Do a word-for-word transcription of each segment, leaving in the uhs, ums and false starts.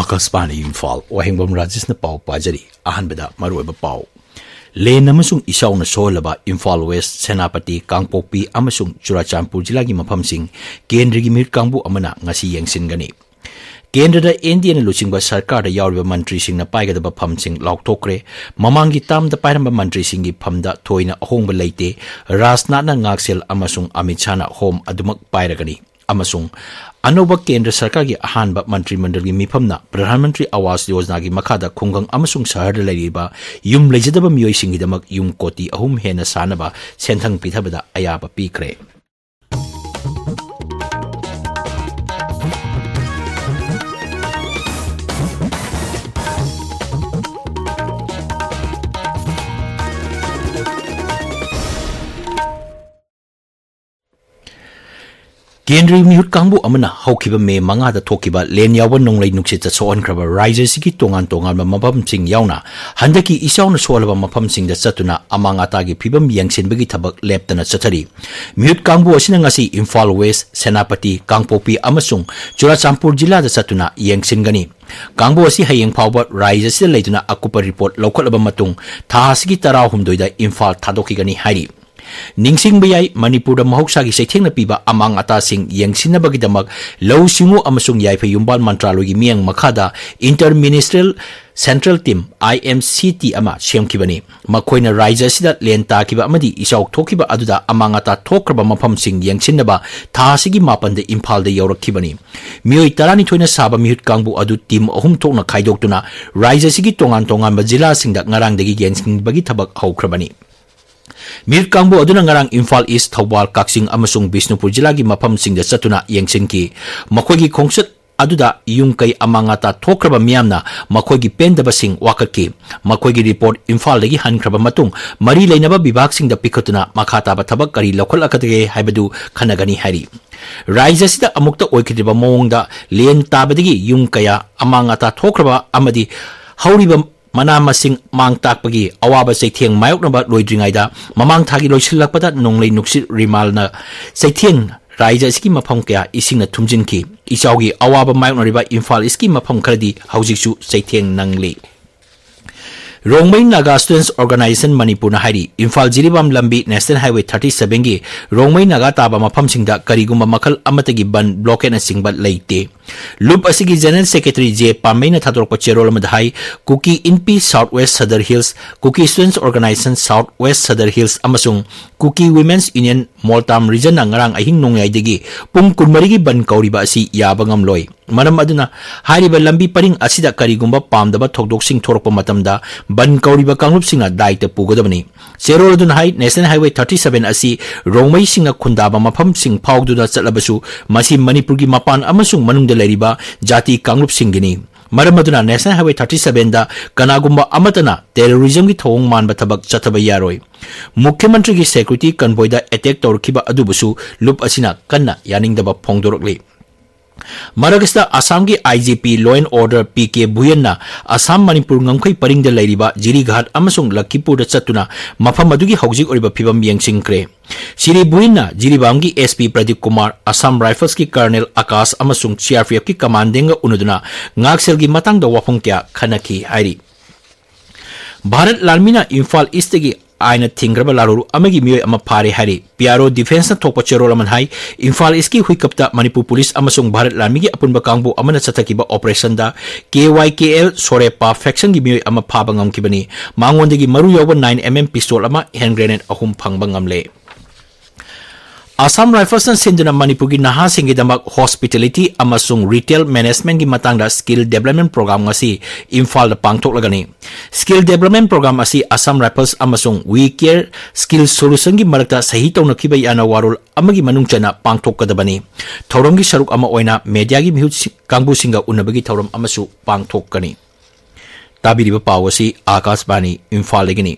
ꯑꯀꯥꯁꯕꯥꯅꯤ ꯏꯝꯐꯥꯜ, ꯋꯥꯍꯦꯡꯕꯝ ꯔꯥꯖꯦꯁꯅ ꯄꯥꯎ ꯄꯥꯖꯔꯤ꯫ ꯑꯍꯥꯟꯕꯗ ꯃꯔꯨꯑꯣꯏꯕ ꯄꯥꯎ꯫ ꯂꯦꯟ ꯑꯃꯁꯨꯡ ꯏꯆꯥꯎꯅ ꯁꯣꯛꯍꯜꯂꯕ ꯏꯝꯐꯥꯜ ꯋꯦꯁ, ꯁꯦꯅꯥꯄꯇꯤ, ꯀꯥꯡꯄꯣꯛꯄꯤ ꯑꯃꯁꯨꯡ ꯆꯨꯔꯥꯆꯥꯟꯄꯨꯔ ꯖꯤꯂꯥꯒꯤ ꯃꯐꯝꯁꯤꯡ ꯀꯦꯟꯗ꯭ꯔꯒꯤ ꯃꯤꯍꯨꯠ ꯀꯥꯡꯕꯨ ꯑꯃꯅ ꯉꯁꯤ ꯌꯦꯡꯁꯤꯟꯒꯅꯤ꯫ ꯀꯦꯟꯗ꯭ꯔꯗ ꯑꯦꯟ ꯗꯤ ꯑꯦꯅ ꯂꯨꯆꯤꯡꯕ ꯁꯔꯀꯥꯔꯗ ꯌꯥꯎꯔꯤꯕ ꯃꯟꯇ꯭ꯔꯤꯁꯤꯡꯅ ꯄꯥꯏꯒꯗꯕ ꯐꯝꯁꯤꯡ ꯂꯥꯎꯊꯣꯛꯈ꯭ꯔꯦ꯫ ꯃꯃꯥꯡꯒꯤ ꯇꯥꯝꯗ ꯄꯥꯏꯔꯝꯕ ꯃꯟꯇ꯭ꯔꯤꯁꯤꯡꯒꯤ ꯐꯝꯗ ꯊꯣꯏꯅ ꯑꯍꯣꯡꯕ ꯂꯩꯇꯦ꯫ ꯔꯥꯖꯅꯥꯊꯅ ꯉꯥꯛꯁꯦꯜ ꯑꯃꯁꯨꯡ ꯑꯃꯤꯠ ꯁꯥꯍꯅ ꯍꯣꯝ ꯑꯗꯨꯃꯛ ꯄꯥꯏꯔꯒꯅꯤ꯫ ꯑꯃꯁꯨꯡ ꯑꯅꯧꯕ ꯀꯦꯟꯗ꯭ꯔ ꯁꯔꯀꯥꯔꯒꯤ ꯑꯍꯥꯟꯕ ꯃꯟꯇ꯭ꯔꯤꯃꯟꯗꯜꯒꯤ ꯃꯤꯐꯝꯅ ꯄ꯭ꯔꯙꯥꯟ ꯃꯟꯇ꯭ꯔꯤ ꯑꯋꯥꯁ ꯌꯣꯖꯅꯥꯒꯤ ꯃꯈꯥꯗ ꯈꯨꯡꯒꯪ ꯑꯃꯁꯨꯡ ꯁꯍꯔꯗ ꯂꯩꯔꯤꯕ ꯌꯨꯝ ꯂꯩꯖꯗꯕ ꯃꯤꯑꯣꯏꯁꯤꯡꯒꯤꯗꯃꯛ ꯌꯨꯝ ꯀꯣꯇꯤ ꯑꯍꯨꯝ ꯍꯦꯟꯅ ꯁꯥꯅꯕ ꯁꯦꯟꯊꯪ ꯄꯤꯊꯕꯗ ꯑꯌꯥꯕ ꯄꯤꯈ꯭ꯔꯦ꯫ ꯀꯦꯟꯗ꯭ꯔꯒꯤ ꯃꯤꯍꯨꯠ ꯀꯥꯡꯕꯨ ꯑꯃꯅ ꯍꯧꯈꯤꯕ ꯃꯦ ꯃꯉꯥꯗ ꯊꯣꯛꯈꯤꯕ ꯂꯦꯟ ꯌꯥꯎꯕ ꯅꯣꯡꯂꯩ ꯅꯨꯡꯁꯤꯠꯇ ꯁꯣꯛꯍꯟꯈ꯭ꯔꯕ ꯔꯥꯖ꯭ꯌ ꯑꯁꯤꯒꯤ ꯇꯣꯉꯥꯟ ꯇꯣꯉꯥꯟꯕ ꯃꯐꯝꯁꯤꯡ ꯌꯥꯎꯅ ꯍꯟꯗꯛꯀꯤ ꯏꯆꯥꯎꯅ ꯁꯣꯛꯍꯜꯂꯕ ꯃꯐꯝꯁꯤꯡꯗ ꯆꯠꯇꯨꯅ ꯑꯃꯥꯡ ꯑꯇꯥꯒꯤ ꯐꯤꯕꯝ ꯌꯦꯡꯁꯤꯟꯕꯒꯤ ꯊꯕꯛ ꯂꯦꯞꯇꯅ ꯆꯠꯊꯔꯤ꯫ ꯃꯤꯍꯨꯠ ꯀꯥꯡꯕꯨ ꯑꯁꯤꯅ ꯉꯁꯤ ꯏꯝꯐꯥꯜ ꯋꯦꯁ, ꯁꯦꯅꯥꯄꯇꯤ, ꯀꯥꯡꯄꯣꯛꯄꯤ ꯑꯃꯁꯨꯡ ꯆꯨꯔꯥꯆꯥꯟꯄꯨꯔ ꯖꯤꯂꯥꯗ ꯆꯠꯇꯨꯅ ꯌꯦꯡꯁꯤꯟꯒꯅꯤ꯫ ꯀꯥꯡꯕꯨ ꯑꯁꯤ ꯍꯌꯦꯡ ꯐꯥꯎꯕ ꯔꯥꯖ꯭ꯌ ꯑꯁꯤꯗ ꯂꯩꯗꯨꯅ ꯑꯀꯨꯞꯄ ꯔꯤꯄꯣꯔꯠ ꯂꯧꯈꯠꯂꯕ ꯃꯇꯨꯡ ꯊꯥ ꯑꯁꯤꯒꯤ ꯇꯔꯥꯍꯨꯝꯗꯣꯏꯗ ꯏꯝꯐꯥꯜ ꯊꯥꯗꯣꯛꯈꯤꯒꯅꯤ ꯍꯥꯏꯔꯤ꯫ ꯅꯤꯡꯁꯤꯡꯕ ꯌꯥꯏ, ꯃꯅꯤꯄꯨꯔꯗ ꯃꯍꯧꯁꯥꯒꯤ ꯆꯩꯊꯦꯡꯅ ꯄꯤꯕ ꯑꯃꯥꯡ ꯑꯇꯥꯁꯤꯡ ꯌꯦꯡꯁꯤꯟꯅꯕꯒꯤꯗꯃꯛ ꯂꯧꯎ ꯁꯤꯡꯎ ꯑꯃꯁꯨꯡ ꯌꯥꯏꯐ ꯌꯨꯝꯕꯥꯜ ꯃꯟꯇ꯭ꯔꯥꯂꯣꯏꯒꯤ ꯃꯤꯠꯌꯦꯡ ꯃꯈꯥꯗ Inter Ministerial Central Team, I M C T, ꯑꯃ ꯁꯦꯝꯈꯤꯕꯅꯤ꯫ ꯃꯈꯣꯏꯅ ꯔꯥꯖ꯭ꯌ ꯑꯁꯤꯗ ꯂꯦꯟ ꯇꯥꯈꯤꯕ ꯑꯃꯗꯤ ꯏꯆꯥꯎ ꯊꯣꯛꯈꯤꯕ ꯑꯗꯨꯗ ꯑꯃꯥꯡ ꯑꯇꯥ ꯊꯣꯛꯈ꯭ꯔꯕ ꯃꯐꯝꯁꯤꯡ ꯌꯦꯡꯁꯤꯟꯅꯕ ꯊꯥ ꯑꯁꯤꯒꯤ ꯃꯥꯄꯟꯗ ꯏꯝꯐꯥꯜꯗ ꯌꯧꯔꯛꯈꯤꯕꯅꯤ꯫ ꯃꯤꯑꯣꯏ ꯇꯔꯥꯅꯤꯊꯣꯏꯅ ꯁꯥꯕ ꯃꯤꯍꯨꯠ ꯀꯥꯡꯕꯨ ꯑꯗꯨ ꯇꯤꯝ ꯑꯍꯨꯝ ꯊꯣꯛꯅ ꯈꯥꯏꯗꯣꯛꯇꯨꯅ ꯔꯥꯖ꯭ꯌ ꯑꯁꯤꯒꯤ ꯇꯣꯉꯥꯟ ꯇꯣꯉꯥꯟꯕ ꯖꯤꯂꯥꯁꯤꯡꯗ ꯉꯔꯥꯡꯗꯒꯤ ꯌꯦꯡꯁꯤꯟꯕꯒꯤ ꯊꯕꯛ ꯍꯧꯈ꯭ꯔꯕꯅꯤ꯫ ꯃꯤꯍꯨꯠ ꯀꯥꯡꯕꯨ ꯑꯗꯨꯅ ꯉꯔꯥꯡ ꯏꯝꯐꯥꯜ ꯏꯁ, ꯊꯧꯕꯥꯜ, ꯀꯛꯆꯤꯡ ꯑꯃꯁꯨꯡ ꯕꯤꯁꯅꯨꯄꯨꯔ ꯖꯤꯂꯥꯒꯤ ꯃꯐꯝꯁꯤꯡꯗ ꯆꯠꯇꯨꯅ ꯌꯦꯡꯁꯤꯟꯈꯤ꯫ ꯃꯈꯣꯏꯒꯤ ꯈꯣꯡꯆꯠ ꯑꯗꯨꯗ ꯌꯨꯝ ꯀꯩ ꯑꯃꯥꯡ ꯑꯇꯥ ꯊꯣꯛꯈ꯭ꯔꯕ ꯃꯤꯌꯥꯝꯅ ꯃꯈꯣꯏꯒꯤ ꯄꯦꯟꯗꯕꯁꯤꯡ ꯋꯥꯀꯠꯈꯤ꯫ ꯃꯈꯣꯏꯒꯤ ꯔꯤꯄꯣꯔꯠ ꯏꯝꯐꯥꯜꯗꯒꯤ ꯍꯟꯈ꯭ꯔꯕ ꯃꯇꯨꯡ ꯃꯔꯤ ꯂꯩꯅꯕ ꯕꯤꯚꯥꯒꯁꯤꯡꯗ ꯄꯤꯈꯠꯇꯨꯅ ꯃꯈꯥ ꯇꯥꯕ ꯊꯕꯛ ꯀꯔꯤ ꯂꯧꯈꯠꯂꯛꯀꯗꯒꯦ ꯍꯥꯏꯕꯗꯨ ꯈꯟꯅꯒꯅꯤ ꯍꯥꯏꯔꯤ꯫ ꯔꯥꯖ꯭ꯌ ꯑꯁꯤꯗ ꯑꯃꯨꯛꯇ ꯑꯣꯏꯈꯤꯗ꯭ꯔꯤꯕ ꯃꯑꯣꯡꯗ ꯂꯦꯟ ꯇꯥꯕꯗꯒꯤ ꯌꯨꯝ ꯀꯌꯥ ꯑꯃꯥꯡ ꯑꯇꯥ ꯊꯣꯛꯈ꯭ꯔꯕ ꯑꯃꯗꯤ ꯍꯧꯔꯤꯕ ꯃꯅꯥ ꯃꯁꯤꯡ ꯃꯥꯡ ꯇꯥꯛꯄꯒꯤ ꯑꯋꯥꯕ ꯆꯩꯊꯦꯡ ꯃꯥꯌꯣꯛꯅꯕ ꯂꯣꯏꯗ꯭ꯔꯤꯉꯩꯗ ꯃꯃꯥꯡ ꯊꯥꯒꯤ ꯂꯣꯏꯁꯤꯜꯂꯛꯄꯗ ꯅꯣꯡꯂꯩ ꯅꯨꯡꯁꯤꯠ ꯔꯤꯃꯥꯜꯅ ꯆꯩꯊꯦꯡ ꯔꯥꯏꯖ ꯑꯁꯤꯒꯤ ꯃꯐꯝ ꯀꯌꯥ ꯏꯁꯤꯡꯅ ꯊꯨꯝꯖꯤꯟꯈꯤ꯫ ꯏꯆꯥꯎꯒꯤ ꯑꯋꯥꯕ ꯃꯥꯌꯣꯛꯅꯔꯤꯕ ꯏꯝꯐꯥꯜ ꯏꯁꯀꯤ ꯃꯐꯝ ꯈꯔꯗꯤ ꯍꯧꯖꯤꯛꯁꯨ ꯆꯩꯊꯦꯡ ꯅꯪꯂꯤ꯫ ꯔꯣꯡꯃꯩ ꯅꯥꯒꯥ ꯁ꯭ꯇꯨꯗꯦꯟꯠꯁ ꯑꯣꯔꯒꯅꯥꯏꯖꯦꯁꯟ ꯃꯅꯤꯄꯨꯔꯅ ꯍꯥꯏꯔꯤ, ꯏꯝꯐꯥꯜ ꯖꯤꯔꯤꯕꯥꯝ ꯂꯝꯕꯤ ꯅꯦꯁꯅꯦꯜ ꯍꯥꯏꯋꯦ ꯊꯥꯔꯇꯤ ꯁꯚꯦꯟꯒꯤ ꯔꯣꯡꯃꯩ ꯅꯥꯒꯥ ꯇꯥꯕ ꯃꯐꯝꯁꯤꯡꯗ ꯀꯔꯤꯒꯨꯝꯕ ꯃꯈꯜ ꯑꯃꯠꯇꯒꯤ ꯕꯟ, ꯕ꯭ꯂꯣꯀꯦꯠꯅꯆꯤꯡꯕ ꯂꯩꯇꯦ꯫ ꯂꯨꯞ ꯑꯁꯤꯒꯤ ꯖꯦꯅꯔꯦꯜ ꯁꯦꯀ꯭ꯔꯦꯇꯔꯤ ꯖꯦ ꯄꯥꯝꯕꯩꯅ ꯊꯥꯗꯣꯔꯛꯄ ꯆꯦꯔꯣꯜ ꯑꯃꯗ ꯍꯥꯏ, ꯀꯨꯀꯤ ꯏꯟꯄꯤ ꯁꯥꯎꯠ ꯋꯦꯁ ꯁꯗꯔ ꯍꯤꯜꯁ, ꯀꯨꯀꯤ ꯁ꯭ꯇꯨꯗꯦꯟꯠꯁ organisation south west Sadar hills ꯑꯃꯁꯨꯡ ꯀꯨꯀꯤ ꯋꯤꯃꯦꯟꯁ ꯌꯨꯅꯤꯌꯟ ꯃꯣꯜꯇꯥꯝ ꯔꯤꯖꯟꯅ ꯉꯔꯥꯡ ꯑꯍꯤꯡ ꯅꯣꯡꯌꯥꯏꯗꯒꯤ ꯄꯨꯡ ꯀꯨꯟꯃꯔꯤꯒꯤ ꯕꯟ ꯀꯧꯔꯤꯕ ꯑꯁꯤ ꯌꯥꯕ ꯉꯝꯂꯣꯏ꯫ ꯃꯔꯝ ꯑꯗꯨꯅ ꯍꯥꯏꯔꯤꯕ ꯂꯝꯕꯤ ꯄꯔꯤꯡ ꯑꯁꯤꯗ ꯀꯔꯤꯒꯨꯝꯕ ꯄꯥꯝꯗꯕ ꯊꯧꯗꯣꯛꯁꯤꯡ ꯊꯣꯔꯛꯄ ꯃꯇꯝꯗ ꯕꯟ ꯀꯧꯔꯤꯕ ꯀꯥꯡꯂꯨꯞꯁꯤꯡꯅ ꯗꯥꯏꯇ ꯄꯨꯒꯗꯕꯅꯤ꯫ ꯆꯦꯔꯣꯜ ꯑꯗꯨꯅ ꯍꯥꯏ, ꯅꯦꯁꯅꯦꯜ ꯍꯥꯏꯋꯦ ꯊꯥꯔꯇꯤ ꯁꯚꯦꯟ ꯑꯁꯤ ꯔꯣꯡꯃꯩꯁꯤꯡꯅ ꯈꯨꯟꯗꯥꯕ ꯃꯐꯝꯁꯤꯡ ꯐꯥꯎꯗꯨꯅ ꯆꯠꯂꯕꯁꯨ ꯃꯁꯤ ꯃꯅꯤꯄꯨꯔꯒꯤ ꯃꯄꯥꯟ ꯑꯃꯁꯨꯡ ꯃꯅꯨꯡꯗ ꯂꯩꯔꯤꯕ ꯖꯥꯇꯤ ꯀꯥꯡꯂꯨꯞꯁꯤꯡꯒꯤꯅꯤ꯫ ꯃꯔꯝ ꯑꯗꯨꯅ ꯅꯦꯁꯅꯦꯜ ꯍꯥꯏꯋꯦ ꯊꯥꯔꯇꯤ ꯁꯚꯦꯟꯗ ꯀꯅꯥꯒꯨꯝꯕ ꯑꯃꯠꯇꯅ ꯇꯦꯔꯣꯔꯤꯖꯝꯒꯤ ꯊꯧꯑꯣꯡ ꯃꯥꯟꯕ ꯊꯕꯛ ꯆꯠꯊꯕ ꯌꯥꯔꯣꯏ꯫ ꯃꯨꯈ꯭ꯌ ꯃꯟꯇ꯭ꯔꯤꯒꯤ ꯁꯦꯀ꯭ꯌꯨꯔꯤꯇꯤ ꯀꯟꯚꯣꯏꯗ ꯑꯦꯇꯦꯛ ꯇꯧꯔꯛꯈꯤꯕ ꯑꯗꯨꯕꯨꯁꯨ ꯂꯨꯞ ꯑꯁꯤꯅ ꯀꯟꯅ ꯌꯥꯅꯤꯡꯗꯕ ꯐꯣꯡꯗꯣꯔꯛꯂꯤ꯫ ꯃꯔꯛ ꯑꯁꯤꯗ ꯑꯁꯥꯝꯒꯤ I G P law and order P K ꯚꯨꯌꯟꯅ ꯑꯁꯥꯝ ꯃꯅꯤꯄꯨꯔ ꯉꯝꯈꯩ ꯄꯔꯤꯡꯗ ꯂꯩꯔꯤꯕ ꯖꯤꯔꯤꯘꯥꯠ ꯑꯃꯁꯨꯡ ꯂꯈꯤꯄꯨꯔꯗ ꯆꯠꯇꯨꯅ ꯃꯐꯝ ꯑꯗꯨꯒꯤ ꯍꯧꯖꯤꯛ ꯑꯣꯏꯔꯤꯕ ꯐꯤꯕꯝ ꯌꯦꯡꯁꯤꯟꯈ꯭ꯔꯦ꯫ ꯁ꯭ꯔꯤ ꯚꯨꯌꯟꯅ ꯖꯤꯔꯤꯕꯥꯝꯒꯤ ꯑꯦꯁ ꯄꯤ ꯄ꯭ꯔꯗꯤꯞ ꯀꯨꯃꯥꯔ, ꯑꯁꯥꯝ ꯔꯥꯏꯐꯜꯁꯀꯤ ꯀꯔꯅꯦꯜ ꯑꯀꯥꯁ ꯑꯃꯁꯨꯡ ꯁꯤ ꯑꯥꯔ ꯄꯤ ꯑꯦꯐꯀꯤ ꯀꯃꯥꯟꯗꯦꯟꯒ ꯎꯅꯗꯨꯅ ꯉꯥꯛꯁꯦꯜꯒꯤ ꯃꯇꯥꯡꯗ ꯋꯥꯐꯝ ꯀꯌꯥ ꯈꯟꯅꯈꯤ ꯍꯥꯏꯔꯤ꯫ ꯚꯥꯔꯠ ꯂꯥꯟꯃꯤꯅ ꯏꯝꯐꯥꯜ ꯏꯁꯇꯒꯤ ꯑꯥꯏꯟꯅ ꯊꯤꯡꯈ꯭ꯔꯕ ꯂꯥꯜꯍꯧꯂꯨ ꯑꯃꯒꯤ ꯃꯤꯑꯣꯏ ꯑꯃ ꯐꯥꯔꯦ ꯍꯥꯏꯔꯤ꯫ ꯄꯤ ꯑꯥꯔ ꯑꯣ ꯗꯤꯐꯦꯟꯁꯅ ꯊꯣꯛꯄ ꯆꯦꯔꯣꯜ ꯑꯃꯅ ꯍꯥꯏ, ꯏꯝꯐꯥꯜ ꯏꯁꯀꯤ ꯍꯨꯏꯀꯞꯇ ꯃꯅꯤꯄꯨꯔ ꯄꯨꯂꯤꯁ ꯑꯃꯁꯨꯡ ꯚꯥꯔꯠ ꯂꯥꯟꯃꯤꯒꯤ ꯑꯄꯨꯟꯕ ꯀꯥꯡꯕꯨ ꯑꯃꯅ ꯆꯠꯊꯈꯤꯕ ꯑꯣꯄꯔꯦꯁꯟꯗ ꯀꯦ ꯋꯥꯏ ꯀꯦ ꯑꯦꯜ ꯁꯣꯔꯦꯄꯥ ꯐꯦꯛꯁꯟꯒꯤ ꯃꯤꯑꯣꯏ ꯑꯃ ꯐꯥꯕ ꯉꯝꯈꯤꯕꯅꯤ꯫ ꯃꯉꯣꯟꯗꯒꯤ ꯃꯔꯨ ꯌꯥꯎꯕ ꯅꯥꯏꯟ ꯑꯦꯝ ꯑꯦꯝ ꯄꯤꯁꯇꯣꯜ ꯑꯃ, ꯍꯦꯟ ꯒ꯭ꯔꯦꯅꯦꯗ ꯑꯍꯨꯝ ꯐꯪꯕ ꯉꯝꯂꯦ꯫ ꯑꯁꯥꯝ ꯔꯥꯏꯐꯜꯁꯅ ꯁꯤꯟꯗꯨꯅ ꯃꯅꯤꯄꯨꯔꯒꯤ ꯅꯍꯥꯁꯤꯡꯒꯤꯗꯃꯛ ꯍꯣꯁꯄꯤꯇꯦꯂꯤꯇꯤ ꯑꯃꯁꯨꯡ ꯔꯤꯇꯦꯜ ꯃꯦꯅꯦꯖꯃꯦꯟꯠꯒꯤ ꯃꯇꯥꯡꯗ ꯁ꯭ꯀꯤꯜ ꯗꯦꯕꯂꯞꯃꯦꯟꯠ ꯄ꯭ꯔꯣꯒ꯭ꯔꯥꯝ ꯉꯁꯤ ꯏꯝꯐꯥꯜꯗ ꯄꯥꯡꯊꯣꯛꯂꯒꯅꯤ꯫ ꯁ꯭ꯀꯤꯜ ꯗꯦꯕꯂꯞꯃꯦꯟꯠ ꯄ꯭ꯔꯣꯒ꯭ꯔꯥꯝ ꯑꯁꯤ ꯑꯁꯥꯝ ꯔꯥꯏꯐꯜꯁ ꯑꯃꯁꯨꯡ ꯋꯤ ꯀꯦꯌꯔ ꯁ꯭ꯀꯤꯜ ꯁꯣꯂꯨꯁꯟꯒꯤ ꯃꯔꯛꯇ ꯁꯍꯤ ꯇꯧꯅꯈꯤꯕ ꯌꯥꯅ ꯋꯥꯔꯣꯜ ꯑꯃꯒꯤ ꯃꯅꯨꯡ ꯆꯟꯅ ꯄꯥꯡꯊꯣꯛꯀꯗꯕꯅꯤ꯫ ꯊꯧꯔꯝꯒꯤ ꯁꯔꯨꯛ ꯑꯃ ꯑꯣꯏꯅ ꯃꯦꯗꯤꯌꯥꯒꯤ ꯃꯤꯍꯨꯠ ꯀꯥꯡꯕꯨꯁꯤꯡꯒ ꯎꯅꯕꯒꯤ ꯊꯧꯔꯝ ꯑꯃꯁꯨ ꯄꯥꯡꯊꯣꯛꯀꯅꯤ꯫ ꯇꯥꯕꯤꯔꯤꯕ ꯄꯥꯎ ꯑꯁꯤ ꯑꯥꯀꯥꯁꯕꯥꯅꯤ ꯏꯝꯐꯥꯜꯗꯒꯤꯅꯤ꯫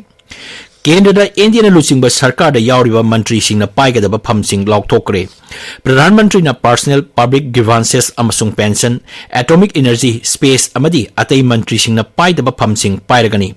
ꯀꯦꯟꯗ꯭ꯔꯗ ꯑꯦꯟ ꯗꯤ ꯑꯦꯅ ꯂꯨꯆꯤꯡꯕ ꯁꯔꯀꯥꯔꯗ ꯌꯥꯎꯔꯤꯕ ꯃꯟꯇ꯭ꯔꯤꯁꯤꯡꯅ ꯄꯥꯏꯒꯗꯕ ꯐꯝꯁꯤꯡ ꯂꯥꯎꯊꯣꯛꯈ꯭ꯔꯦ꯫ ꯄ꯭ꯔꯙꯥꯟ ꯃꯟꯇ꯭ꯔꯤꯅ ꯄꯥꯔꯁꯅꯦꯜ, ꯄꯕ꯭ꯂꯤꯛ ꯒ꯭ꯔꯤꯚꯥꯟꯁꯦꯁ ꯑꯃꯁꯨꯡ ꯄꯦꯟꯁꯟ, ꯑꯦꯇꯣꯃꯤꯛ ꯏꯅꯔꯖꯤ, ꯁ꯭ꯄꯦꯁ ꯑꯃꯗꯤ ꯑꯇꯩ ꯃꯟꯇ꯭ꯔꯤꯁꯤꯡꯅ ꯄꯥꯏꯗꯕ ꯐꯝꯁꯤꯡ ꯄꯥꯏꯔꯒꯅꯤ꯫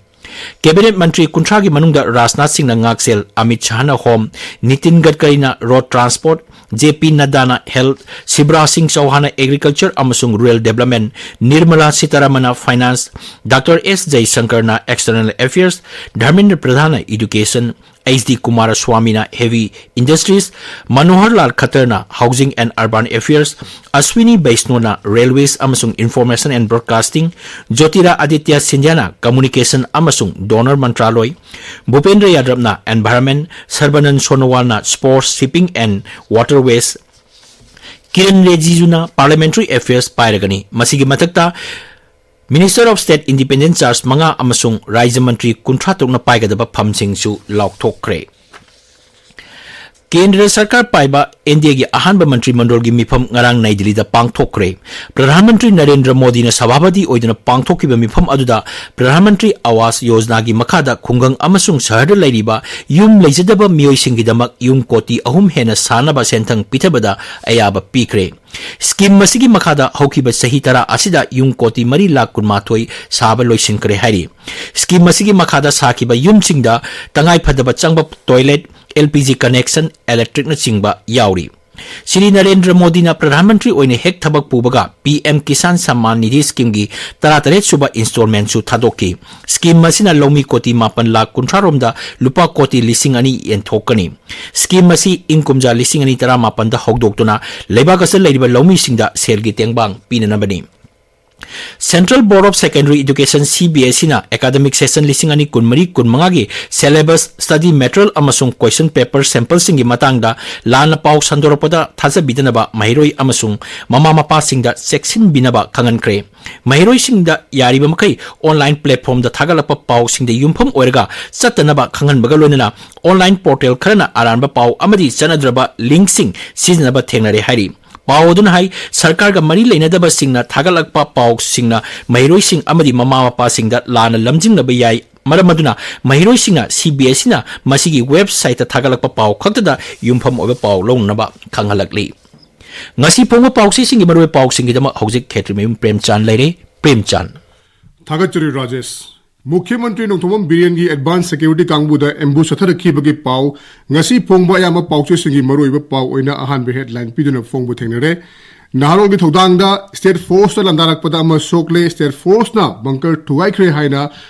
ꯀꯦꯕꯤꯅꯦꯠ ꯃꯟꯇ꯭ꯔꯤ ꯀꯨꯟꯊ꯭ꯔꯥꯒꯤ ꯃꯅꯨꯡꯗ ꯔꯥꯖꯅꯥꯊ ꯁꯤꯡꯅ ꯉꯥꯛꯁꯦꯜ, ꯑꯃꯤꯠ ꯁꯥꯍꯅ ꯍꯣꯝ, ꯅꯤꯇꯤꯟ ꯒꯗꯀꯔꯤꯅ ꯔꯣꯗ ꯇ꯭ꯔꯥꯟꯁꯄꯣꯔꯠ, ꯖꯦ ꯄꯤ ꯅꯗ꯭ꯗꯥꯅ Health, ꯁꯤꯕ꯭ꯔꯥꯖ ꯁꯤꯡ ꯆꯧꯍꯥꯟꯅ Agriculture ꯑꯃꯁꯨꯡ Rural Development, ꯅꯤꯔꯃꯂꯥ ꯁꯤꯇꯥꯔꯥꯃꯟꯅ Finance, ꯗꯥꯛꯇꯔ ꯑꯦꯁ ꯖꯌꯁꯪꯀꯔꯅ External Affairs, ꯙꯔꯃꯦꯟꯗ꯭ꯔ ꯄ꯭ꯔꯙꯥꯟꯅ Education, ꯑꯩꯆ ꯗꯤ ꯀꯨꯃꯥꯔ ꯁ꯭ꯋꯥꯃꯤꯅ Heavy Industries, ꯃꯅꯣꯍꯔ ꯂꯥꯜ ꯈꯠꯇꯔꯅ Housing and Urban Affairs, Ashwini ꯕꯩꯁꯅꯣꯅ Railways ꯑꯃꯁꯨꯡ Information and Broadcasting, ꯖ꯭ꯌꯣꯇꯤꯔꯥꯗꯤꯇ꯭ꯌ ꯁꯤꯟꯙ꯭ꯌꯥꯅ Communication ꯑꯃꯁꯨꯡ Donor ꯃꯟꯇ꯭ꯔꯥꯂꯣꯏ, ꯚꯨꯄꯦꯟꯗ꯭ꯔ ꯌꯥꯗꯕꯅ Environment, ꯁꯔꯕꯥꯅꯟ ꯁꯣꯅꯣꯋꯥꯜꯅ Sports, Shipping and Waterways, Kiran ꯔꯤꯖꯤꯖꯨꯅ Parliamentary Affairs ꯄꯥꯏꯔꯒꯅꯤ꯫ ꯃꯁꯤꯒꯤ ꯃꯊꯛꯇ Minister of State Independent Charge ꯃꯉꯥ ꯑꯃꯁꯨꯡ ꯔꯥꯖ꯭ꯌ ꯃꯟꯇ꯭ꯔꯤ ꯀꯨꯟꯊ꯭ꯔꯥ ꯇꯔꯨꯛꯅ ꯄꯥꯏꯒꯗꯕ ꯐꯝꯁꯤꯡꯁꯨ ꯂꯥꯎꯊꯣꯛꯈ꯭ꯔꯦ꯫ ꯀꯦꯟꯗ꯭ꯔ ꯁꯔꯀꯥꯔ ꯄꯥꯏꯕ ꯑꯦꯟ ꯗꯤ ꯑꯦꯒꯤ ꯑꯍꯥꯟꯕ ꯃꯟꯇ꯭ꯔꯤ ꯃꯟꯗꯜꯒꯤ ꯃꯤꯐꯝ ꯉꯔꯥꯡ ꯅꯩ ꯗꯤꯜꯂꯤꯗ ꯄꯥꯡꯊꯣꯛꯈ꯭ꯔꯦ꯫ ꯄ꯭ꯔꯙꯥꯟ ꯃꯟꯇ꯭ꯔꯤ ꯅꯔꯦꯟꯗ꯭ꯔ ꯃꯣꯗꯤꯅ ꯁꯚꯥꯄꯇꯤ ꯑꯣꯏꯗꯨꯅ ꯄꯥꯡꯊꯣꯛꯈꯤꯕ ꯃꯤꯐꯝ ꯑꯗꯨꯗ ꯄ꯭ꯔꯙꯥꯟ ꯃꯟꯇ꯭ꯔꯤ ꯑꯋꯥꯁ ꯌꯣꯖꯅꯥꯒꯤ ꯃꯈꯥꯗ ꯈꯨꯡꯒꯪ ꯑꯃꯁꯨꯡ ꯁꯍꯔꯗ ꯂꯩꯔꯤꯕ ꯌꯨꯝ ꯂꯩꯖꯗꯕ ꯃꯤꯑꯣꯏꯁꯤꯡꯒꯤꯗꯃꯛ ꯌꯨꯝ ꯀꯣꯇꯤ ꯑꯍꯨꯝ ꯍꯦꯟꯅ ꯁꯥꯅꯕ ꯁꯦꯟꯊꯪ ꯄꯤꯊꯕꯗ ꯑꯌꯥꯕ ꯄꯤꯈ꯭ꯔꯦ꯫ ꯁ꯭ꯀꯤꯝ ꯑꯁꯤꯒꯤ ꯃꯈꯥꯗ ꯍꯧꯈꯤꯕ ꯆꯍꯤ ꯇꯔꯥ ꯑꯁꯤꯗ ꯌꯨꯝ ꯀꯣꯇꯤ ꯃꯔꯤ ꯂꯥꯈ ꯀꯨꯟꯃꯥꯊꯣꯏ ꯁꯥꯕ ꯂꯣꯏꯁꯤꯟꯈ꯭ꯔꯦ ꯍꯥꯏꯔꯤ꯫ ꯁ꯭ꯀꯤꯝ ꯑꯁꯤꯒꯤ ꯃꯈꯥꯗ ꯁꯥꯈꯤꯕ ꯌꯨꯝꯁꯤꯡꯗ ꯇꯉꯥꯏ ꯐꯗꯕ ꯆꯪꯕ toilet, L P G connection, electricꯅꯆꯤꯡꯕ ꯌꯥꯎꯔꯤ꯫ ꯁ꯭ꯔꯤ ꯅꯔꯦꯟꯗ꯭ꯔ ꯃꯣꯗꯤꯅ ꯄ꯭ꯔꯙꯥꯟ ꯃꯟꯇ꯭ꯔꯤ ꯑꯣꯏꯅ ꯍꯦꯛ ꯊꯕꯛ ꯄꯨꯕꯒ P M Kisan Samman Nidhi Schemeꯒꯤ ꯇꯔꯥꯇꯔꯦꯠ ꯁꯨꯕ installmentꯁꯨ ꯊꯥꯗꯣꯛꯈꯤ꯫ ꯁ꯭ꯀꯤꯝ ꯑꯁꯤꯅ ꯂꯧꯃꯤ ꯀꯣꯇꯤ ꯃꯥꯄꯟ ꯂꯥꯈ ꯀꯨꯟꯊ꯭ꯔꯥ ꯔꯣꯝꯗ ꯂꯨꯄꯥ ꯀꯣꯇꯤ ꯂꯤꯁꯤꯡ ꯑꯅꯤ ꯌꯦꯟꯊꯣꯛꯀꯅꯤ꯫ ꯁ꯭ꯀꯤꯝ ꯑꯁꯤ ꯏꯪ ꯀꯨꯝꯖꯥ ꯂꯤꯁꯤꯡ ꯑꯅꯤ ꯇꯔꯥꯃꯥꯄꯟꯗ ꯍꯧꯗꯣꯛꯇꯨꯅ ꯂꯩꯕꯥꯛ ꯑꯁꯤꯗ ꯂꯩꯔꯤꯕ ꯂꯧꯃꯤꯁꯤꯡꯗ ꯁꯦꯜꯒꯤ ꯇꯦꯡꯕꯥꯡ ꯄꯤꯅꯅꯕꯅꯤ꯫ Central Board of Secondary Education, C B S Eꯅ academic session ꯂꯤꯁꯤꯡ ꯑꯅꯤ ꯀꯨꯟꯃꯔꯤ ꯀꯨꯟꯃꯉꯥꯒꯤ syllabus, study material ꯑꯃꯁꯨꯡ question paper sampleꯁꯤꯡꯒꯤ ꯃꯇꯥꯡꯗ ꯂꯥꯟꯅ ꯄꯥꯎ ꯁꯟꯗꯣꯔꯛꯄꯗ ꯊꯥꯖꯕꯤꯗꯅꯕ ꯃꯍꯩꯔꯣꯏ ꯑꯃꯁꯨꯡ ꯃꯃꯥ ꯃꯄꯥꯁꯤꯡꯗ ꯆꯦꯛꯁꯤꯟꯕꯤꯅꯕ ꯈꯪꯍꯟꯈ꯭ꯔꯦ꯫ ꯃꯍꯩꯔꯣꯏꯁꯤꯡꯗ ꯌꯥꯔꯤꯕ ꯃꯈꯩ online platformꯗ ꯊꯥꯒꯠꯂꯛꯄ ꯄꯥꯎꯁꯤꯡꯗ ꯌꯨꯝꯐꯝ ꯑꯣꯏꯔꯒ ꯆꯠꯇꯅꯕ ꯈꯪꯍꯟꯕꯒ ꯂꯣꯏꯅꯅ online portal ꯈꯔꯅ ꯑꯔꯥꯟꯕ ꯄꯥꯎ ꯑꯃꯗꯤ ꯆꯠꯅꯗ꯭ꯔꯕ linkꯁꯤꯡ ꯁꯤꯖꯤꯟꯅꯕ ꯊꯦꯡꯅꯔꯦ ꯍꯥꯏꯔꯤ꯫ ꯄꯥꯎ ꯑꯗꯨꯅ ꯍꯥꯏ, ꯁꯔꯀꯥꯔꯒ ꯃꯔꯤ ꯂꯩꯅꯗꯕꯁꯤꯡꯅ ꯊꯥꯒꯠꯂꯛꯄ ꯄꯥꯎꯁꯤꯡꯅ ꯃꯍꯩꯔꯣꯏꯁꯤꯡ ꯑꯃꯗꯤ ꯃꯃꯥ ꯃꯄꯥꯁꯤꯡꯗ ꯂꯥꯟꯅ ꯂꯝꯖꯤꯡꯅꯕ ꯌꯥꯏ꯫ ꯃꯔꯝ ꯑꯗꯨꯅ ꯃꯍꯩꯔꯣꯏꯁꯤꯡꯅ C B S Eꯅ ꯃꯁꯤꯒꯤ websiteꯇ ꯊꯥꯒꯠꯂꯛꯄ ꯄꯥꯎ ꯈꯛꯇꯗ ꯌꯨꯝꯐꯝ ꯑꯣꯏꯕ ꯄꯥꯎ ꯂꯧꯅꯅꯕ ꯈꯪꯍꯜꯂꯛꯂꯤ꯫ ꯉꯁꯤ ꯐꯣꯡꯕ ꯄꯥꯎꯆꯦꯁꯤꯡꯒꯤ ꯃꯔꯨꯑꯣꯏꯕ ꯄꯥꯎꯁꯤꯡꯒꯤꯗꯃꯛ ꯍꯧꯖꯤꯛ ꯈꯦꯇ꯭ꯔꯤꯃꯌꯨꯝ ꯄ꯭ꯔꯦꯝꯆꯥꯟ ꯂꯩꯔꯦ꯫ ꯄ꯭ꯔꯦꯝꯆꯥꯟ꯫ ꯊꯥꯒꯠꯆꯔꯤ ꯔꯥꯖꯦꯁ꯫ ꯃꯨꯈ꯭ꯌ ꯃꯟꯇ꯭ꯔꯤ ꯅꯣꯡꯊꯣꯝꯕꯝ ꯕꯤꯔꯦꯟꯒꯤ ꯑꯦꯗꯚꯥꯟꯁ ꯁꯦꯀ꯭ꯌꯨꯔꯤꯇꯤ ꯀꯥꯡꯕꯨꯗ ꯑꯦꯝꯕꯨꯁ ꯆꯠꯊꯔꯛꯈꯤꯕꯒꯤ ꯄꯥꯎ ꯉꯁꯤ ꯐꯣꯡꯕ ꯑꯌꯥꯝꯕ ꯄꯥꯎꯆꯦꯁꯤꯡꯒꯤ ꯃꯔꯨꯑꯣꯏꯕ ꯄꯥꯎ ꯑꯣꯏꯅ ꯑꯍꯥꯟꯕ ꯍꯦꯗꯂꯥꯏꯟ ꯄꯤꯗꯨꯅ ꯐꯣꯡꯕ ꯊꯦꯡꯅꯔꯦ꯫ ꯅꯍꯥꯔꯣꯜꯒꯤ ꯊꯧꯗꯥꯡꯗ ꯁ꯭ꯇꯦꯠ ꯐꯣꯔꯁꯇ ꯂꯥꯟꯗꯥꯔꯛꯄꯗ ꯑꯃ ꯁꯣꯛꯂꯦ, ꯁ꯭ꯇꯦꯠ ꯐꯣꯔꯁꯅ ꯕꯪꯀꯔ ꯊꯨꯒꯥꯏꯈ꯭ꯔꯦ ꯍꯥꯏꯅ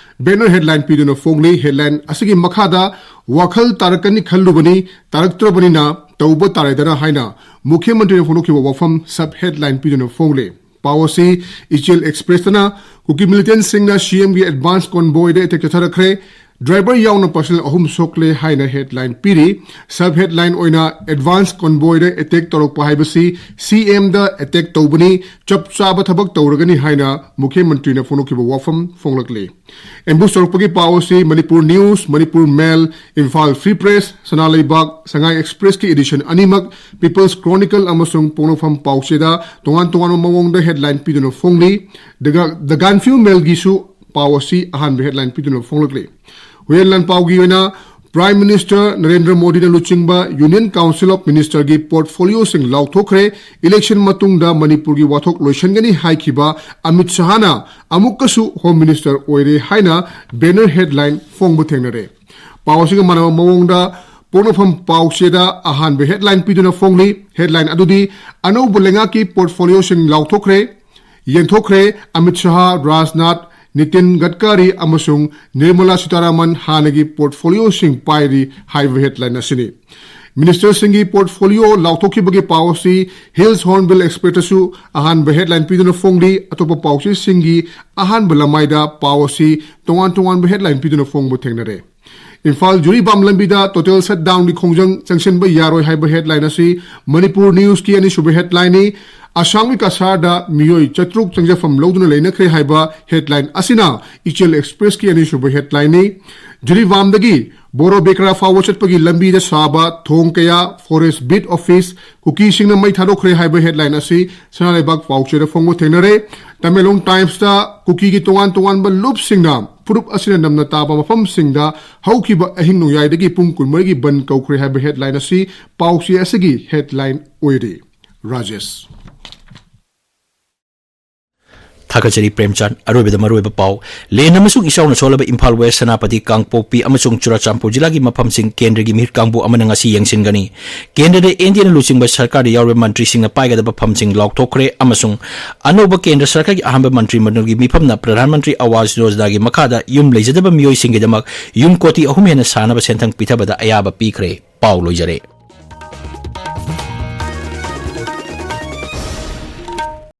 ꯕꯦꯅꯔ ꯍꯦꯗꯂꯥꯏꯟ ꯄꯤꯗꯨꯅ ꯐꯣꯡꯂꯤ꯫ ꯍꯦꯗꯂꯥꯏꯟ ꯑꯁꯤꯒꯤ ꯃꯈꯥꯗ ꯋꯥꯈꯜ ꯇꯥꯔꯛꯀꯅꯤ ꯈꯜꯂꯨꯕꯅꯤ, ꯇꯥꯔꯛꯇ꯭ꯔꯕꯅꯤꯅ ꯇꯧꯕ ꯇꯥꯔꯦꯗꯅ ꯍꯥꯏꯅ ꯃꯨꯈ꯭ꯌ ꯃꯟꯇ꯭ꯔꯤꯅ ꯐꯣꯡꯗꯣꯛꯈꯤꯕ ꯋꯥꯐꯝ ꯁꯕ ꯍꯦꯗꯂꯥꯏꯟ ꯄꯤꯗꯨꯅ ꯐꯣꯡꯂꯤ꯫ ꯄꯥꯎ ꯑꯁꯤ ꯏꯆꯦꯜ ꯑꯦꯛꯁꯄ꯭ꯔꯦꯁꯇꯅ ꯀꯨꯀꯤ ꯃꯤꯂꯤꯇꯦꯟꯁꯤꯡꯅ ꯁꯤꯑꯦꯝꯒꯤ ꯑꯦꯗꯚꯥꯟꯁ ꯀꯣꯟꯕꯣꯏꯗ ꯑꯦꯇꯦꯛ ꯆꯠꯊꯔꯛꯈ꯭ꯔꯦ, ꯗ꯭ꯔꯥꯏꯚꯔ ꯌꯥꯎꯅ ꯄꯥꯔꯁꯅꯦꯜ ꯑꯍꯨꯝ ꯁꯣꯛꯂꯦ ꯍꯥꯏꯅ ꯍꯦꯗꯂꯥꯏꯟ ꯄꯤꯔꯤ꯫ ꯁꯕ ꯍꯦꯗꯂꯥꯏꯟ ꯑꯣꯏꯅ ꯑꯦꯗꯚꯥꯟꯁ ꯀꯣꯟꯕꯣꯏꯗ ꯑꯦꯇꯦꯛ ꯇꯧꯔꯛꯄ ꯍꯥꯏꯕꯁꯤ ꯁꯤꯑꯦꯝꯗ ꯑꯦꯇꯦꯛ ꯇꯧꯕꯅꯤ, ꯆꯞ ꯆꯥꯕ ꯊꯕꯛ ꯇꯧꯔꯒꯅꯤ ꯍꯥꯏꯅ ꯃꯨꯈ꯭ꯌ ꯃꯟꯇ꯭ꯔꯤꯅ ꯐꯣꯡꯗꯣꯛꯈꯤꯕ ꯋꯥꯐꯝ ꯐꯣꯡꯂꯛꯂꯤ꯫ ꯑꯦꯝꯕꯨꯁ ꯇꯧꯔꯛꯄꯒꯤ ꯄꯥꯎ ꯑꯁꯤ ꯃꯅꯤꯄꯨꯔ ꯅ꯭ꯌꯨꯁ, ꯃꯅꯤꯄꯨꯔ ꯃꯦꯜ, ꯏꯝꯐꯥꯜ ꯐ꯭ꯔꯤ ꯄ꯭ꯔꯦꯁ, ꯁꯅꯥ ꯂꯩꯕꯥꯛ, ꯁꯉꯥꯏ ꯑꯦꯛꯁꯄ꯭ꯔꯦꯁꯀꯤ ꯏꯗꯤꯁꯟ ꯑꯅꯤꯃꯛ, ꯄꯤꯄꯜꯁ ꯀ꯭ꯔꯣꯅꯤꯀꯜ ꯑꯃꯁꯨꯡ ꯄꯣꯛꯅꯐꯝ ꯄꯥꯎꯆꯦꯗ ꯇꯣꯉꯥꯟ ꯇꯣꯉꯥꯟꯕ ꯃꯑꯣꯡꯗ ꯍꯦꯗꯂꯥꯏꯟ ꯄꯤꯗꯨꯅ ꯐꯣꯡꯂꯤ꯫ ꯗ ꯒꯥꯟꯐ꯭ꯌꯨ ꯃꯦꯜꯒꯤꯁꯨ ꯄꯥꯎ ꯑꯁꯤ ꯑꯍꯥꯟꯕ ꯍꯦꯗꯂꯥꯏꯟ ꯄꯤꯗꯨꯅ ꯐꯣꯡꯂꯛꯂꯤ꯫ ꯍꯨꯏꯌꯦꯟ ꯂꯥꯟꯄꯥꯎꯒꯤ ꯑꯣꯏꯅ ꯄ꯭ꯔꯥꯏꯝ ꯃꯤꯅꯤꯁꯇꯔ ꯅꯔꯦꯟꯗ꯭ꯔ ꯃꯣꯗꯤꯅ ꯂꯨꯆꯤꯡꯕ ꯌꯨꯅꯤꯌꯟ ꯀꯥꯎꯟꯁꯤꯜ ꯑꯣꯐ ꯃꯤꯅꯤꯁꯇꯔꯒꯤ ꯄꯣꯔꯠꯐꯣꯂꯤꯑꯣꯁꯤꯡ ꯂꯥꯎꯊꯣꯛꯈ꯭ꯔꯦ꯫ ꯏꯂꯦꯛꯁꯟ ꯃꯇꯨꯡꯗ ꯃꯅꯤꯄꯨꯔꯒꯤ ꯋꯥꯊꯣꯛ ꯂꯣꯏꯁꯤꯟꯒꯅꯤ ꯍꯥꯏꯈꯤꯕ ꯑꯃꯤꯠ ꯁꯍꯥꯅ ꯑꯃꯨꯛꯀꯁꯨ ꯍꯣꯝ ꯃꯤꯅꯤꯁꯇꯔ ꯑꯣꯏꯔꯦ ꯍꯥꯏꯅ ꯕꯦꯅꯔ ꯍꯦꯗꯂꯥꯏꯟ ꯐꯣꯡꯕ ꯊꯦꯡꯅꯔꯦ꯫ ꯄꯥꯎ ꯑꯁꯤꯒ ꯃꯥꯟꯅꯕ ꯃꯑꯣꯡꯗ ꯄꯣꯛꯅꯐꯝ ꯄꯥꯎꯆꯦꯗ ꯑꯍꯥꯟꯕ ꯍꯦꯗꯂꯥꯏꯟ ꯄꯤꯗꯨꯅ ꯐꯣꯡꯂꯤ꯫ ꯍꯦꯗꯂꯥꯏꯟ ꯑꯗꯨꯗꯤ ꯑꯅꯧꯕ ꯂꯩꯉꯥꯛꯀꯤ ꯄꯣꯔꯠꯐꯣꯂꯤꯑꯣꯁꯤꯡ ꯂꯥꯎꯊꯣꯛꯈ꯭ꯔꯦ, ꯌꯦꯟꯊꯣꯛꯈ꯭ꯔꯦ꯫ ꯑꯃꯤꯠ ꯁꯍꯥ, ꯔꯥꯖꯅꯥꯊ, ꯅꯤꯇꯤꯟ ꯒꯗꯀꯥꯔꯤ ꯑꯃꯁꯨꯡ ꯅꯤꯔꯃꯂꯥ ꯁꯤꯇꯥꯔꯥꯃꯟ ꯍꯥꯟꯅꯒꯤ ꯄꯣꯔꯠꯐꯣꯂꯤꯑꯣꯁꯤꯡ ꯄꯥꯏꯔꯤ ꯍꯥꯏꯕ ꯍꯦꯗꯂꯥꯏꯟ ꯑꯁꯤꯅꯤ꯫ ꯃꯤꯅꯤꯁꯇꯔꯁꯤꯡꯒꯤ ꯄꯣꯔꯠꯐꯣꯂꯤꯑꯣ ꯂꯥꯎꯊꯣꯛꯈꯤꯕꯒꯤ ꯄꯥꯎ ꯑꯁꯤ ꯍꯤꯜꯁ ꯍꯣꯔꯟꯕꯤꯜ ꯑꯦꯛꯁꯄ꯭ꯔꯦꯁꯇꯁꯨ ꯑꯍꯥꯟꯕ ꯍꯦꯗꯂꯥꯏꯟ ꯄꯤꯗꯨꯅ ꯐꯣꯡꯂꯤ꯫ ꯑꯇꯣꯞꯄ ꯄꯥꯎꯆꯦꯁꯤꯡꯒꯤ ꯑꯍꯥꯟꯕ ꯂꯃꯥꯏꯗ ꯄꯥꯎ ꯑꯁꯤ ꯇꯣꯉꯥꯟ ꯇꯣꯉꯥꯟꯕ ꯍꯦꯗꯂꯥꯏꯟ ꯄꯤꯗꯨꯅ ꯐꯣꯡꯕ ꯊꯦꯡꯅꯔꯦ꯫ ꯏꯝꯐꯥꯜ ꯖꯤꯔꯤꯕꯥꯝ ꯂꯝꯕꯤꯗ ꯇꯣꯇꯦꯜ ꯁꯠꯗꯥꯎꯟꯒꯤ ꯈꯣꯡꯖꯪ ꯆꯪꯁꯤꯟꯕ ꯌꯥꯔꯣꯏ ꯍꯥꯏꯕ ꯍꯦꯗꯂꯥꯏꯟ ꯑꯁꯤ ꯃꯅꯤꯄꯨꯔ ꯅ꯭ꯌꯨꯁꯀꯤ ꯑꯅꯤꯁꯨꯕ ꯍꯦꯗꯂꯥꯏꯟꯅꯤ꯫ ꯑꯁꯥꯝꯒꯤ ꯀꯁꯥꯔꯗ ꯃꯤꯑꯣꯏ ꯆꯥꯇ꯭ꯔꯨꯛ ꯆꯪꯖꯐꯝ ꯂꯧꯗꯨꯅ ꯂꯩꯅꯈ꯭ꯔꯦ ꯍꯥꯏꯕ ꯍꯦꯗꯂꯥꯏꯟ ꯑꯁꯤꯅ ꯏꯆꯦꯜ ꯑꯦꯛꯁꯄ꯭ꯔꯦꯁꯀꯤ ꯑꯅꯤꯁꯨꯕ ꯍꯦꯗꯂꯥꯏꯟꯅꯤ꯫ ꯖꯤꯔꯤꯕꯥꯝꯗꯒꯤ ꯕꯣꯔꯣꯕꯦꯀ꯭ꯔꯥ ꯐꯥꯎꯕ ꯆꯠꯄꯒꯤ ꯂꯝꯕꯤꯗ ꯁꯥꯕ ꯊꯣꯡ ꯀꯌꯥ, ꯐꯣꯔꯦꯁ ꯕꯤꯠ ꯑꯣꯐꯤꯁ, ꯀꯨꯀꯤꯁꯤꯡꯅ ꯃꯩ ꯊꯥꯗꯣꯛꯈ꯭ꯔꯦ ꯍꯥꯏꯕ ꯍꯦꯗꯂꯥꯏꯟ ꯑꯁꯤ ꯁꯅꯥ ꯂꯩꯕꯥꯛ ꯄꯥꯎꯆꯦꯗ ꯐꯣꯡꯕ ꯊꯦꯡꯅꯔꯦ꯫ ꯇꯃꯦꯡꯂꯣꯡ ꯇꯥꯏꯝꯁꯇ ꯀꯨꯀꯤꯒꯤ ꯇꯣꯉꯥꯟ ꯇꯣꯉꯥꯟꯕ ꯂꯨꯞꯁꯤꯡꯅ ꯐꯨꯔꯨꯞ ꯑꯁꯤꯅ ꯅꯝꯅ ꯇꯥꯕ ꯃꯐꯝꯁꯤꯡꯗ ꯍꯧꯈꯤꯕ ꯑꯍꯤꯡ ꯅꯣꯡꯌꯥꯏꯗꯒꯤ ꯄꯨꯡ ꯀꯨꯟꯃꯔꯤꯒꯤ ꯕꯟ ꯀꯧꯈ꯭ꯔꯦ ꯍꯥꯏꯕ ꯍꯦꯗꯂꯥꯏꯟ ꯑꯁꯤ ꯄꯥꯎꯆꯦ ꯑꯁꯤꯒꯤ ꯍꯦꯗꯂꯥꯏꯟ ꯑꯣꯏꯔꯤ꯫ ꯔꯥꯖꯦꯁ꯫ ꯑꯀꯆꯔꯤ ꯄ꯭ꯔꯦꯝꯆꯥꯟ꯫ ꯑꯔꯣꯏꯕꯗ ꯃꯔꯨꯑꯣꯏꯕ ꯄꯥꯎ꯫ ꯂꯦꯟ ꯑꯃꯁꯨꯡ ꯏꯆꯥꯎꯅ ꯁꯣꯛꯂꯕ ꯏꯝꯐꯥꯜ ꯋꯦꯁ, ꯁꯦꯅꯥꯄꯇꯤ, ꯀꯥꯡꯄꯣꯛꯄꯤ ꯑꯃꯁꯨꯡ ꯆꯨꯔꯆꯥꯟꯄꯨꯔ ꯖꯤꯂꯥꯒꯤ ꯃꯐꯝꯁꯤꯡ ꯀꯦꯟꯗ꯭ꯔꯒꯤ ꯃꯤꯍꯨꯠ ꯀꯥꯡꯕꯨ ꯑꯃꯅ ꯉꯁꯤ ꯌꯦꯡꯁꯤꯟꯒꯅꯤ꯫ ꯀꯦꯟꯗ꯭ꯔꯗ ꯑꯦꯟ ꯗꯤ ꯑꯦꯅ ꯂꯨꯆꯤꯡꯕ ꯁꯔꯀꯥꯔꯗ ꯌꯥꯎꯔꯤꯕ ꯃꯟꯇ꯭ꯔꯤꯁꯤꯡꯅ ꯄꯥꯏꯒꯗꯕ ꯐꯝꯁꯤꯡ ꯂꯥꯎꯊꯣꯛꯈ꯭ꯔꯦ ꯑꯃꯁꯨꯡ ꯑꯅꯧꯕ ꯀꯦꯟꯗ꯭ꯔ ꯁꯔꯀꯥꯔꯒꯤ ꯑꯍꯥꯟꯕ ꯃꯟꯇ꯭ꯔꯤ ꯃꯟꯗꯜꯒꯤ ꯃꯤꯐꯝꯅ ꯄ꯭ꯔꯙꯥꯟ ꯃꯟꯇ꯭ꯔꯤ ꯑꯋꯥꯖ ꯌꯣꯖꯅꯥꯒꯤ ꯃꯈꯥꯗ ꯌꯨꯝ ꯂꯩꯖꯗꯕ ꯃꯤꯑꯣꯏꯁꯤꯡꯒꯤꯗꯃꯛ ꯌꯨꯝ ꯀꯣꯇꯤ ꯑꯍꯨꯝ ꯍꯦꯟꯅ ꯁꯥꯅꯕ ꯁꯦꯟꯊꯪ ꯄꯤꯊꯕꯗ ꯑꯌꯥꯕ ꯄꯤꯈ꯭ꯔꯦ꯫ ꯄꯥꯎ ꯂꯣꯏꯖꯔꯦ꯫